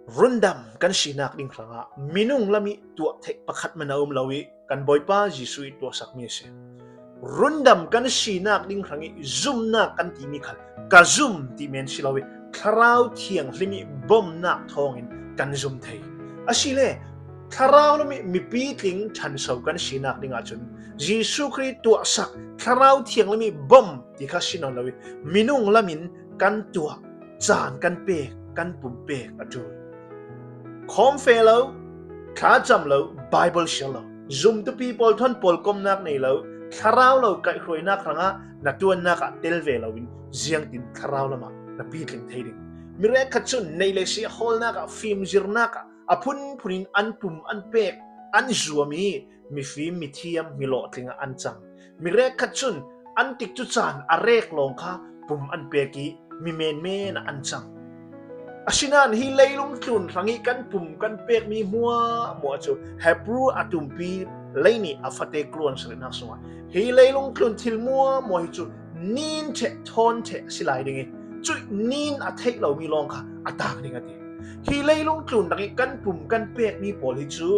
Rundam kan sinak ding hrangah minung lam i tuah theih pakhat man a um lo i kan Bawipa Jesuh i tuahsakmi a si. Rundam kan sinak ding hrang i zumnak kan timi kha ka zum ti men si lo i Thlarau Thianghlim i bawmhnak thawngin kan zum thei. Asile Thlarau lam i mipi tling ṭhanso kan sinak ding ahcun Jesuh Khrih tuahsak Thlarau Thianghlim i bawmh ti kha si nawn lo i minung lam in kan tuah caan kan pek, kan pumpek a ṭul. Khawm fe lo, thlacam lo, Bible share lo, zumtupi pawl thon pawl komnak nei lo, thlarau lo kaihhruainak rangah na tuannak ah tel ve loin ziangtin thlarau lamah na pitling thei ding. Mirek khat cu nei le si hawlnak ah fimzirnak ah a phunphun in an pum an pek, an zuam i mifim mithiam milawhtling ah an cang. Mirek khat cun an tik cu caan a rek lawng kha pum an pek i mi menmen ah an cang. Asinain hi leilung tlun hrang i kan pum kan pekmi hmuahhmuah cu Hebrew a tumpi lei nih a fate kluan sarihnak sungah hi leilung tlun thil muahmuah hi cu nin ṭheh thawn ṭheh a si lai ding i cuih nin a theih lomi lawng kha a taak ding a ti. Hi leilung tlun rak i kan pum kan pekmi pawl hi cu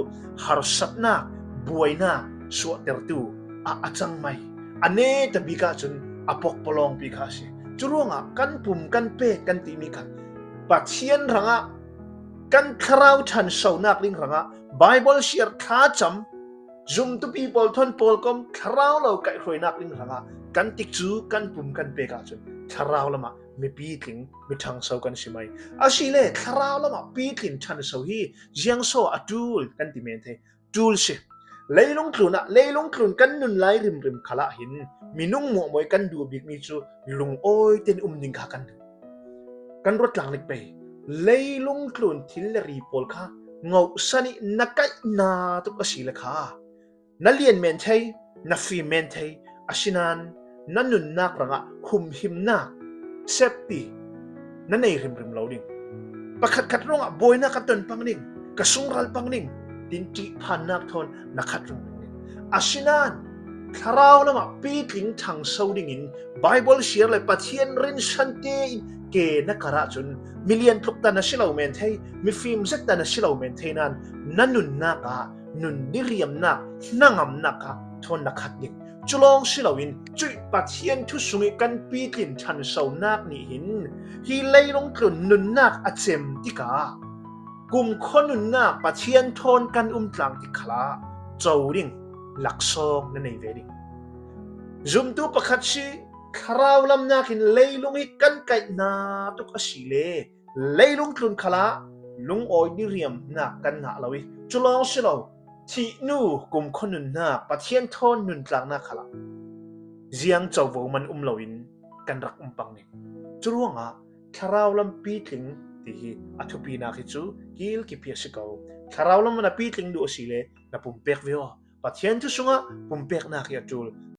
harsatnak, buainak suahtertu ah a cang mai. A ne ta bik ahcun a pokpalawng pi kha a si. Cu ruangah kan pum kan pek kan timi kha Pathian rangah kan thlarau ṭhansonak ding rangah Bible share thlacam zumtupi pawl thon pawl kom thlarau lo kaihhruainak ding rangah kan tik cu kan pum kan pek ahcun thlarau lamah mipi tling miṭhangso kan si mai. Asile thlarau lamah pitlin ṭhanso hi ziangso a ṭul kan ti men thei. Ṭul si. Leilung tlun ah leilung tlun kan nun lai rimrim khal ah hin minung muahmuai kan duh bikmi cu lungawi ten um ding kha kan duh. Kan ruat tlang lik pei. Leilung tlun thil le ri pawl kha ngohsan i na kaih na tuk a si le kha Na lian men thei, na fim men thei, asinain na nunnak rangah humhimnak, safety, na nei hrimhrim lo ding. Pakhatkhat ruangah buainak ka ton pang ding, ka sungral pang ding, tin ṭihphannak thawn na khat ring ding. Asinain thlarau lamah pitling ṭhangso dingin Bible share le Pathian rinsan tein ke na kar ahcun milian tluk ta na si lo men thei, mifim zet ta na si lo men thei nain na nunnak ah nun diriamnak hnangamnak kha ṭhawn na khat ding. Cu lawng si loin cuih Pathian thu sung i kan pitlin ṭhansonak nih hin hi leilung tlun nunnak a cem tikah kumkhua nunnak Pathian ṭhawn kan um tlang tik khala co ding laksawng na nei ve ding. Zumtu pakhat si thlarau lamnak in leilung hi kan kaih hna tuk a si le Leilung tlun khal ah lungawi diriamnak kan ngah lo i cu lawng si lo thihnu kumkhua nunnak Pathian thawn nuntlaknak khal ah ziang covo man um loin kan rak um pang ning. Cu ruangah thlarau lam pitling ti hi a thupinak hi cu kilkip hi a si ko. Thlarau lam na pitling duh a si le na pumpek ve aw. Pathian cu sungah pumpeknak hi a ṭul.